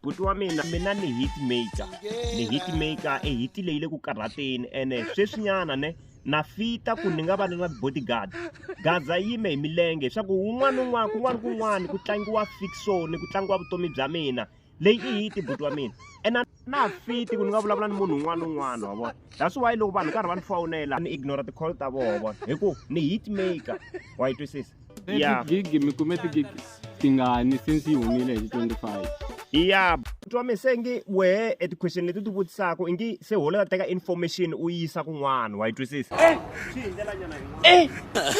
Buti wa mina, mina ni hit maker, ni hit maker. E hit leyi le ku karhateni, ene sweswinyana ne na fita ku ni nga va ni na bodyguard. Gaza yime hi milenge leswaku wun'wana un'wana, kun'wana kun'wana ku tlangiwa fiction, ku tlangiwa vutomi bya mina. Leyi i hit, buti wa mina, ene na fiti ku ni nga vulavula ni munhu un'wana na un'wana, wa vona. That's why loko vanhu karhi va ni fowunela, ni ignore ti-call ta vona, wa vona, hi ku ni hit maker, wa yi twisisa? Yeah. Tigigi mi kume tigigi tingani since yi humile hi 25? Ya, buti wa mina, se ngi wehe e ti-question leti u ti vutisaka, i ngi se ho la teka information u yi yisa kun'wana, wa yi twisisa? Swi hi ndlela nyana yin'wana.